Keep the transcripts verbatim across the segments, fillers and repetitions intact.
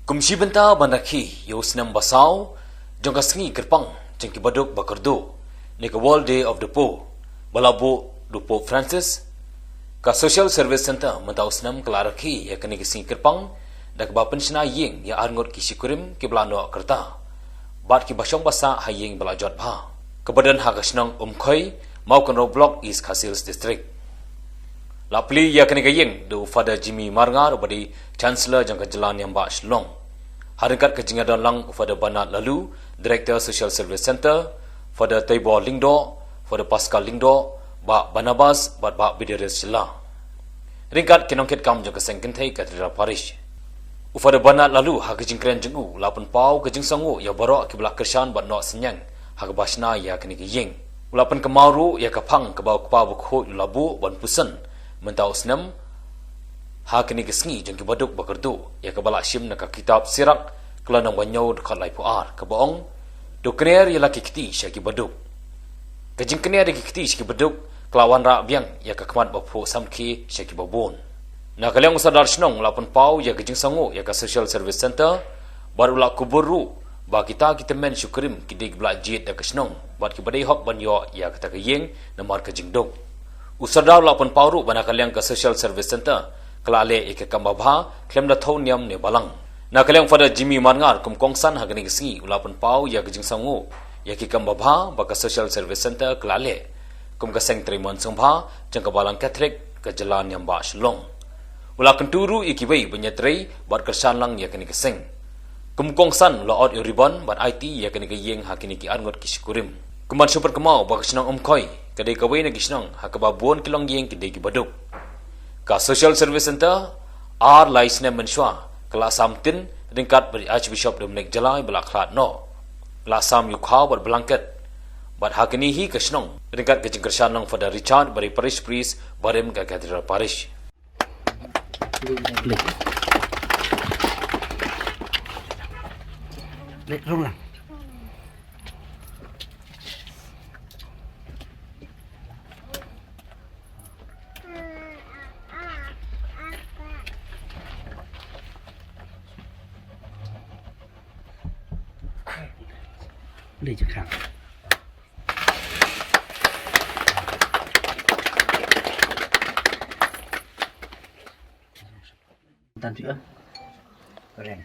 Kum shi bynta ban rakhe ïa u snem ba saw jong ka sngi kyrpang jong ki baduk ba kyrduh, ne ka World Day of the Poor, ba la buh da u Pope Francis, ka Social Service Centre mynta u snem ka la rakhe ïa kane ka sngi kyrpang da kaba pynshna ïing ïa arngut ki shikurim kiba la noh ka rta bad kiba shong ba sah ha ïing ba la jot bha, kaba don ha ka shnong Umkhoi, Mawkynrew Block, East Khasi Hills District. La plie ïa kane ka ïing da u Father Jimmy Marngar, uba dei Chancellor jong ka Jylla Niam Bah Shillong. Ha ryngkat ka jingïadon lang u Father Bernard Laloo, Director, Social Service Centre, Father Teibor Lyngdoh, Father Pascal Lyngdoh, Bah Barnabas bad Bah Biderius Shylla, ryngkat ki nongkitkam jong ka Seng Kynthei Cathedral Parish. U Father Bernard Laloo, ha ka jingkren jong u, u la pynpaw ka jingsngewnguh ïa baroh kiba la kyrshan bad noh synñiang ha kaba shna ïa kane ka ïing. U la pynkynmaw ruh ïa ka phang kaba u Kpa Bakhuid u la buh ban puson mynta u snem ha kane ka sngi jong ki baduk ba kyrduh, ïa kaba la shim na ka kitab Sirak, ka lynnong ba hynñiew, dkhot laiphew ar, kaba ong: To kner ïa la ki kti sha ki baduk. Ka jingkner ïa ki kti sha ki baduk ka la wanrah biang ïa ka khmat ba phuh samrkhie sha kiba bun. Na ka liang u Sordar Shnong u la pynpaw ïa ka jingsngewnguh ïa ka Social Service Centre bad u la kubur ruh ba kita ki tymmen shikurim ki dei kiba la jied da ka shnong bad kiba dei hok ban ïoh ïa kata ka ïing namar ka jingduk. U Sordar u la pynpaw ruh ba na ka liang ka Social Service Centre ka la leh ïa ki kam babha khlem da thew niam ne balang. Na ka liang Father Jimmy Marngar, kum u kongsan ha kane ka sngi, u la pynpaw ïa ka jingsngewnguh ïa ki kam babha ba ka Social Service Centre ka la leh kum ka seng trei mon sngewbha jong ka Balang Katholik ka Jylla Niam Bah Shillong. U la kyntu ruh ïa kiwei ban ïatrei bad kyrshan lang ïa kane ka seng. Kum u kongsan u la ot ïa u ribon bad aiti ïa kane ka ïing ha kine ki arngut ki shikurim. Kumban shu pynkynmaw ba ka shnong Umkhoi ka dei kawei na ki shnong ha kaba bun ki longïing ki dei ki baduk. Ka Social Service Centre, ar lai snem mynshuwa ka la sam tin ryngkat bad i Archbishop Dominic Jalai ba la khlad noh. La sam ïa u khaw bad blanket. Bad ha kane hi ka shnong, ryngkat ka jingkyrshan lang Father Richard ba dei Parish Priest barim ka Cathedral Parish. Leh rung lang. Leh jingkhang. Tan ti ah. Karen.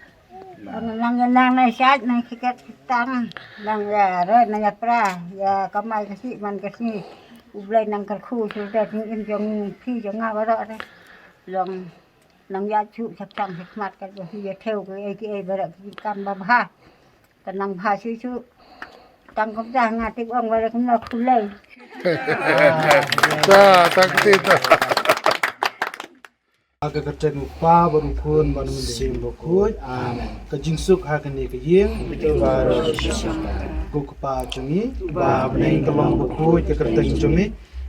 Nang nang nang shait nang sikat kitang nang ya re nang ya pra ya kamai kasi man kasi. U Blei nang kyrkhu shu da ting im jong phi jong nga baroh re. Long nang ya chu chak tang chak mat ka jong phi ya theu ka ei ki ei baroh ki kam babha. Ka nang bha shu shu. Tang kum ta nga tip ong baroh kum na khulei. Ta ta kti ta. Ha ka kyrteng u Kpa bad u Khun bad u Mynsiem Bakhuid. Amen. Ka jingsuk ha kane ka ïing. Ko Kpa jong ngi ba ha bneng, ka long bakhuid ka kyrteng jong me.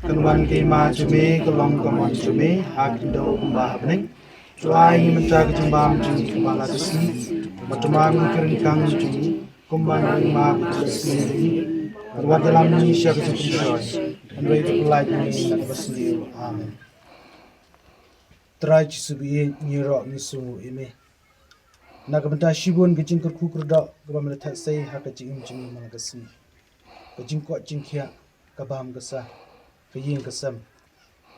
Kan wan ka hima jong me, ka long ka mon jong me ha ka khyndew kumba ha bneng. To ai ngi mynta ka jingbam jong ngi kumba la ka sngi. Bad to map ngi ki ryngkang jong ngi kumba ngi map ïa ki sniew ïa ngi. Bad wat ïalam ngi sha ka jingpynshoi, hynrei to pyllait ngi na kaba sniew. Amen. Trai Jisu ba ïeit, ngi ïaroh ngi sngewnguh ïa me na ka bynta shibun ka jingkyrkhu kyrdoh kaba me la theh sei ha ka jingim jong ngi man la ka sngi. Ka jingkoit jingkhiah, ka bam ka sah, ka ïing ka sem,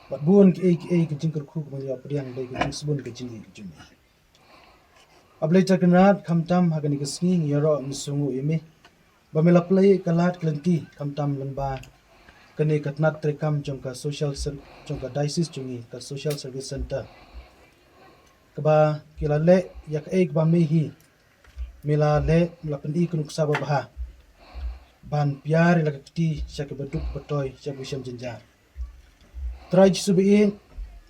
bad bun kiei kiei ka jingkyrkhu kaba ngi ïoh pdiang dei ka jingsbun ka jingïeit ka jong me. A Blei Trai Kynrad, khamtam ha kane ka sngi ngi ïaroh ngi sngewnguh ïa me ba me la pynlait ka lad ka lynti, khamtam lyngba kane ka tnat treikam jong ka social ser-, jong ka diocese jong ngi, ka Social Service Centre, kaba ki la leh ïa kaei kaba me hi me la leh, me la pyni ka nuksa babha ban pynïar ïa la ka kti sha kiba duk ba toi, sha kiba shem jynjar. Trai Jisu ba ïeit,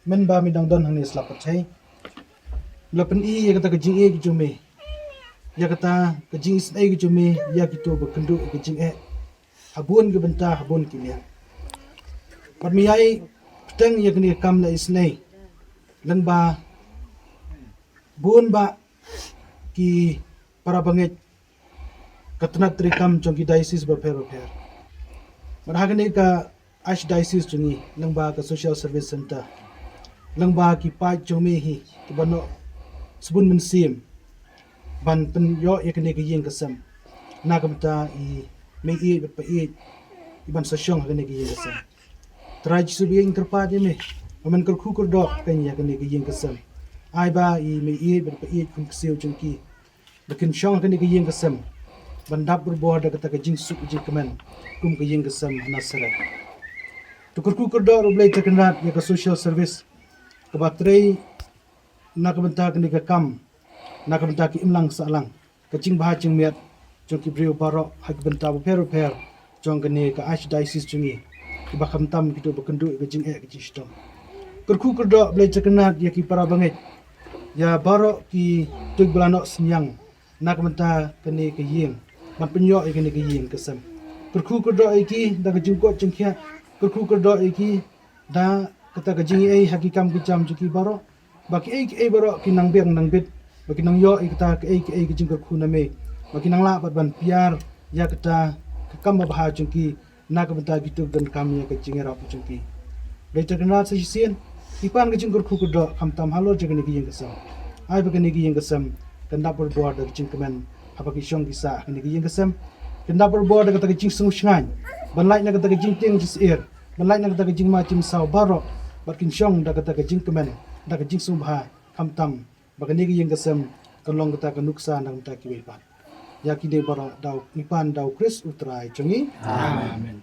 mynba me dang don hangne sla pyrthei, me la pyni ïa kata ka jingïeit ka jong me, ïa kata ka jingisynei ka jong me ïa kito ba kynduh ïa ka jingeh ha bun ki bynta, ha bun ki miet. Bad me ïai bteng ïa kane ka kam leh isynei lyngba bun bah ki para bangeit ka tnat treikam jong ki diocese bapher bapher. Bad ha kane ka Archdiocese jong ngi, lyngba ka Social Service Centre, lyngba ki paid jong me hi kiba noh sbun mynsiem, ban pynïoh ïa kane ka ïing ka sem na ka bynta i mei ïeit bad pa ïeit i ban sa shong ha kane ka ïing ka sem. Trai Jisu ba ïeit, ngi kyrpad ïa me ba men kyrkhu kyrdoh kein ïa kane ka ïing ka sem. Ai ba i mei ïeit bad pa ïeit kum ksiew jong ki ba kin shong ha kane ka ïing ka sem ban dap borbor da kata ka jingsuk jingkmen kum ka ïing ka sem ha Nasareth. To kyrkhu kyrdoh ruh Blei Trai Kynrad ïa ka social service kaba trei na ka bynta kane ka kam, na ka bynta ki imlang sahlang, ka jingbha jingmiat jong ki briew baroh ha ki bynta bapher bapher jong kane ka Archdiocese jong ngi, kiba khamtam kito ba kynduh ïa ka jingeh ka jingshitom. Kyrkhu kyrdoh Blei Trai Kynrad ïa ki para bangeit, ïa baroh kito kiba la noh synñiang na ka bynta kane ka ïing ban pynïoh ïa kane ka ïing ka sem. Kyrkhu kyrdoh ïa ki da ka jingkoit jingkhiah, kyrkhu kyrdoh ïa ki da kata ka jingïeit ha ki kam ki jam jong ki baroh, ba kiei kiei baroh ki nang biang nang bit, ba ki nang ïoh ïa kata kiei kiei ki jingkyrkhu na me, ba ki nang lah pat ban pynïar ïa kata ka kam babha jong ki na ka bynta kito kiba donkam ïa ka jingïarap jong ki. Blei Trai Kynrad, sa shisien ngi pan ka jingkyrkhu kyrdoh khamtam halor jong kane ka ïing ka sem. Ai ba kane ka ïing ka sem kan dap borbor da ka jingkmen haba ki shong ki sah ha kane ka ïing ka sem. Kan dap borbor da kata ka jingsngew shngaiñ ban lait na kata ka jingtieng jingsyier, ban lait na kata ka jingma jingsaw baroh, bad kin shong da kata ka jingkmen, da ka jingsngewbha, khamtam ba kane ka ïing ka sem kan long kata ka nuksa na ka bynta kiwei pat. Ïa kine baroh da ngi pan da u Khrist u Trai jong ngi. Amen.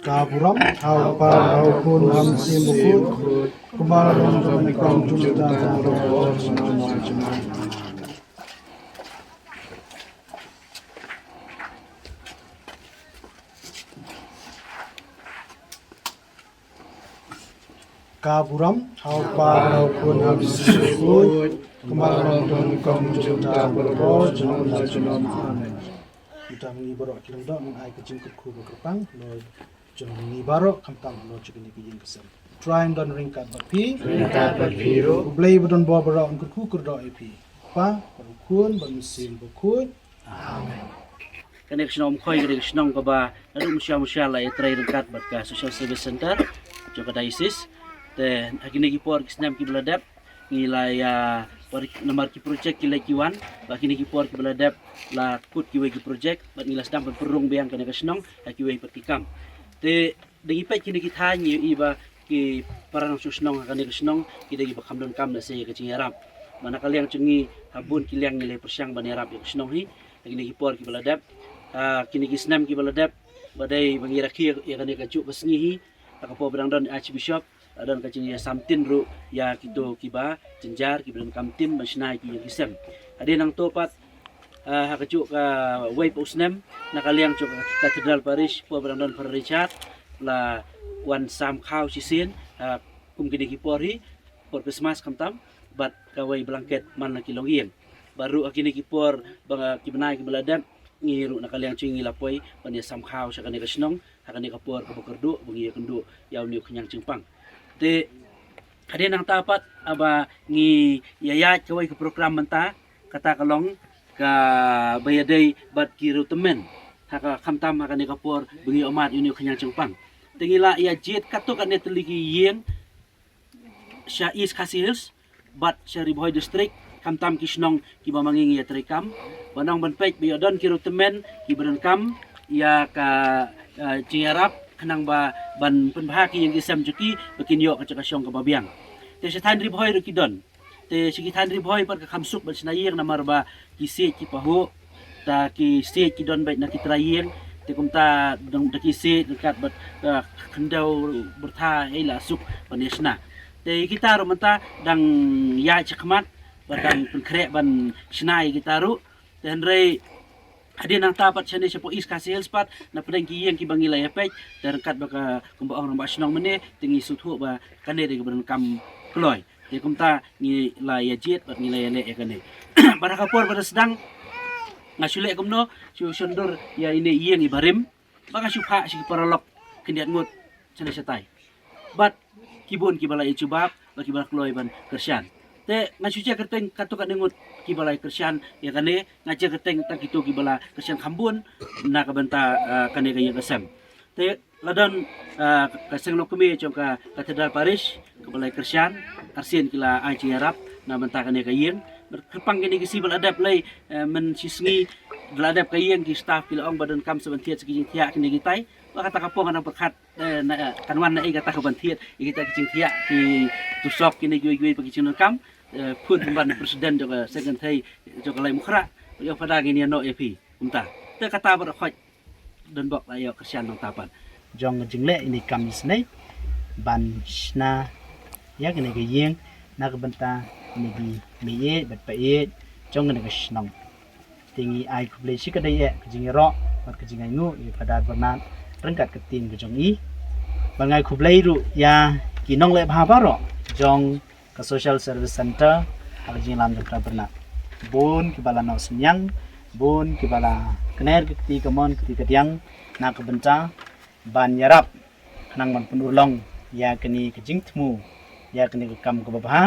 Ka burom ha u Kpa, ha u Khun, ha u Mynsiem Bakhuid, kumba la long, ba nyngkong, junom, junom, junom. Ka burom ha u Kpa, ha u Khun, ha u Mynsiem Bakhuid, kumba la long, ba nyngkong, junom, junom, junom. Amen. Mynta ngi baroh ki lyngdoh ngin ai ka jingkyrkhu ba kyrpang halor jong ngi baroh khamtam halor jong kane ka ïing ka sem. Trai, don ryngkat bad phi. Ryngkat bad phi ruh. U Blei ba don bor baroh un kyrkhu kyrdoh ïa phi. Kpa, bad u Khun, bad u Mynsiem Bakhuid. Amen. Kane ka shnong Umkhoi, kane ka shnong kaba naduh mynshuwa mynshuwa la ïatrei ryngkat bad ka Social Service Centre jong ka Diocese. Te ha kine ki por ki snem kiba la dep ngi la ïa, namar ki project ki leit ki wan, ba kine ki por kiba la dep la kut kiwei ki project, bad ngi la sdang ban pynrung biang kane ka shnong ha kiwei pat ki kam. Te da ngi peit kine ki thaiñ ngi ïohi ba ki para nongshong shnong ha kane ka shnong ki dei kiba kham donkam lehse ïa ka jingïarap. Ba na ka liang jong ngi ha bun ki liang ngi la pyrshang ban ïarap ïa ka shnong hi ha kine ki por kiba la dep, ha kine ki snem kiba la dep, ba dei ba ngi rakhe ïa kane kajuh ka sngi hi ha ka por ba dang don Archbishop, la don ka jingïasamtin ruh ïa kito kiba jynjar, kiba donkam tin ban shna ïa ki ïing ki sem. Hadien nangto pat, ah, ha kajuh kawei pat u snem, na ka liang jong ka Cathedral Parish, por ba dang don Father Richard, la wan sam khaw shisien, ah, kum kine ki por hi, por Christmas khamtam, bad kawei blanket man la ki longïing. Bad ruh ha kine ki por ba nga, ki bnai kiba la dep, ngi ruh na ka liang jong ngi la poi ban ïasam khaw sha kane ka shnong ha kane ka por kaba kyrduh ba ngi ïakynduh ïa une u khñiang jingpang. Te hadien nangta pat haba ngi ïa ïaid kawei ka program mynta, kata ka long kaba ïadei bad ki riewtymmen ha ka, khamtam ha kane ka por ba ngi ïohmad ïa une u khñiang jingpang. Te ngi la ïa jied katto katne tylli ki ïing sha East Khasi Hills bad sha Ri Bhoi District, khamtam ki shnong kiba ma ngi ngi ïatreikam, ban ong ban peit ba ïoh don ki riewtymmen kiba donkam ïa ka, eh, jingïarap khnang ba ban pynbha ki ïing ki sem jong ki ba kin ïoh ka jaka shong kaba biang. Te sha thaiñ Ri Bhoi ruh ki don. Te sha ki thaiñ Ri Bhoi pat ka kham suk ban shna ïing namar ba ki siej ki pahuh, ta ki siej ki don beit na ki trai ïing, te kumta dang da ki siej ryngkat bad, eh, khyndew byrtha ei la suk ban ïa shna. Te kita ruh mynta dang ïaid shakhmat bad dang pynkhreh ban shna ïa kita ruh. Te hynrei hadien nangta pat shane shapoh East Khasi Hills pat na pdeng ki ïing kiba ngi la ïa peit, te ryngkat bad ka kumba ong rangbah shnong mynne, te ngi sngewthuh ba kane dei kaba donkam kloi. Te kumta ngi la ïa jied bad ngi la ïa leh ïa kane. Bad ha ka por ba da sdang nga shu leh kumno, shu shondur ïa ine i ïing iba rim, ba nga shu phah sha ki paralok khyndiat ngut shane shatai. Bad ki bun kiba la ïa jubab bad kiba la kloi ban kyrshan. Te nga shu jia kyrteng katto katne ngut kiba la ïa kyrshan ïa kane, nga jia kyrteng tang kito kiba la kyrshan kham bun na ka bynta, eh, kane ka ïing ka sem. Te la don, ah, ka seng longkmie jong ka Cathedral Parish kaba la ïa kyrshan, arsien ki la ai jingïarap na bynta kane ka ïing. Kyrpang kine ki si ba la dep lei, eh, men shi sngi da la dep ka ïing, ki staff ki la ong ba donkam sa ban thied sa ki jingthiah kine ki tai. Ba kata ka pong ka nang pyrkhat, eh, na, eh, kan wan na ei kata ka ban thied ïa kita ki jingthiah, ki tusok, kine kiwei kiwei pat ki jingdonkam. Eh, phone ban president jong ka secretary jong ka Laitumkhrah, ïa Fada, ngin ïa noh ïa phi kumta. Te kata baroh khoit don bok la ïoh kyrshan nangta pat jong ka jingleh ine i kam isynei ban shna ïa kane ka ïing na ka bynta ine i meiieit bad paieit jong kane ka shnong. Te ngi ai khublei shikatdei ïa ka jingïaroh bad ka jingainguh ïa i Fada Bernard ryngkat ka team ka jong i. Bad ngi ai khublei ruh ïa ki nongleh bha baroh jong ka Social Service Centre ha ka jingïalam jong i Fada Bernard. Bun kiba la noh synñiang, bun kiba la kner ka kti kamon kti kadiang na ka bynta ban ïarap khnang ban pynurlong ïa kane ka jingthmu, ïa kane ka kam kaba bha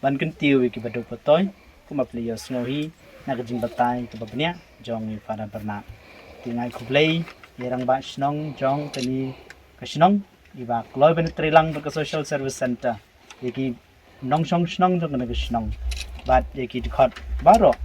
ban kyntiew ïa kiba duk ba toi, kumba phi la ïohsngew hi na ka jingbatai kaba bniah jong i Fada Bernard. Te ngi ai khublei ïa i rangbah shnong jong kane ka shnong, iba kloi ban trei lang bad ka Social Service Centre, ïa ki nongshong shnong jong kane ka shnong bad ïa ki dkhot baroh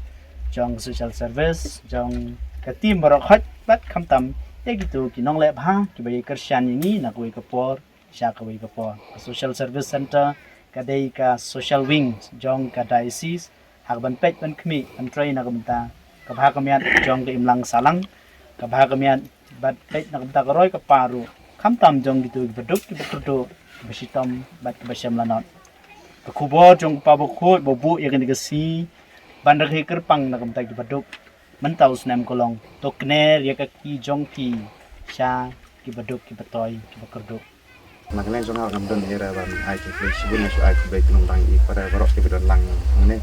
jong ka Social Service, jong ka team baroh khoit, bad khamtam ïa kito ki nongleh bha kiba ïa kyrshan ïa ngi na kawei ka por sha kawei ka por. Ka Social Service Centre ka dei ka social wing jong ka diocese. Ha kaban peit ban khmih ban trei na ka bynta ka bha ka miat jong ka imlang sahlang, ka bha ka miat bad peit na ka bynta ka roi ka par ruh, khamtam jong kito kiba duk kiba kyrduh, kiba shitom bad kiba shem lanot. Ka khubor jong u Kpa Bakhuid ba buh ïa kane ka sngi ban rakhe kyrpang na ka bynta kiba duk mynta u snem ka long, to kner ïa ka kti jong phi sha kiba duk kiba toi kiba kyrduh. Na ka liang jong nga ngam don ei ei ban ai khublei shibun, nga shu ai khublei khnang dang ïa i para baroh kiba don lang hangne.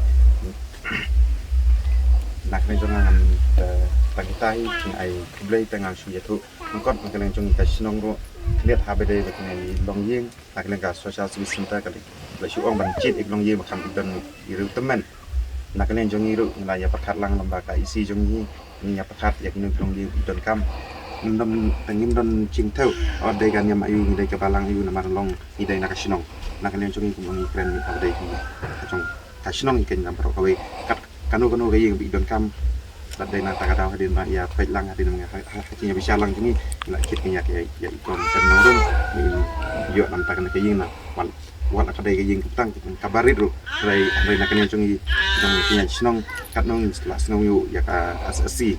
Na ka liang jong nga ngam, eh, tang kita hi, nga ai khublei te nga shu ïathuh. Nangkot na ka liang jong i ka shnong ruh, khyndiat haba dei ba kine i longïing, na ka liang ka Social Service Centre ka dei ba shu ong ban jied ïa i longïing ba kham i don i riew tymmen. Na ka liang jong ngi ruh ngi la ïa pyrkhat lang lem bad ka E C jong ngi, ngi ïa pyrkhat ïa kino ki longïing ba i donkam. Ngim don, ngim don jingthew, o dei ka niam aïu, ngi dei ka balang aïu, namar long ngi dei na ka shnong. Na ka liang jong ngi kum ngi kren ngi ka dei ka jong ka shnong, ngi kren na baroh kawei. Kat kano kano ka ïing ba i donkam, bad dei na kata ka daw hadien ba ïa peit lang, hadien ba nga ha, ha, ha, ïa bishar lang jong ngi, ngi la kit ngi ïa ka, ïa i kong Sen Nongrum, ngi ïoh na kata ka ïing na. Wat, wat la ka dei ka ïing ka btang, kaba rit ruh, hynrei, hynrei na ka liang jong ngi, jong ngi ka shnong, katno ngi la sngew ïa ka S S C.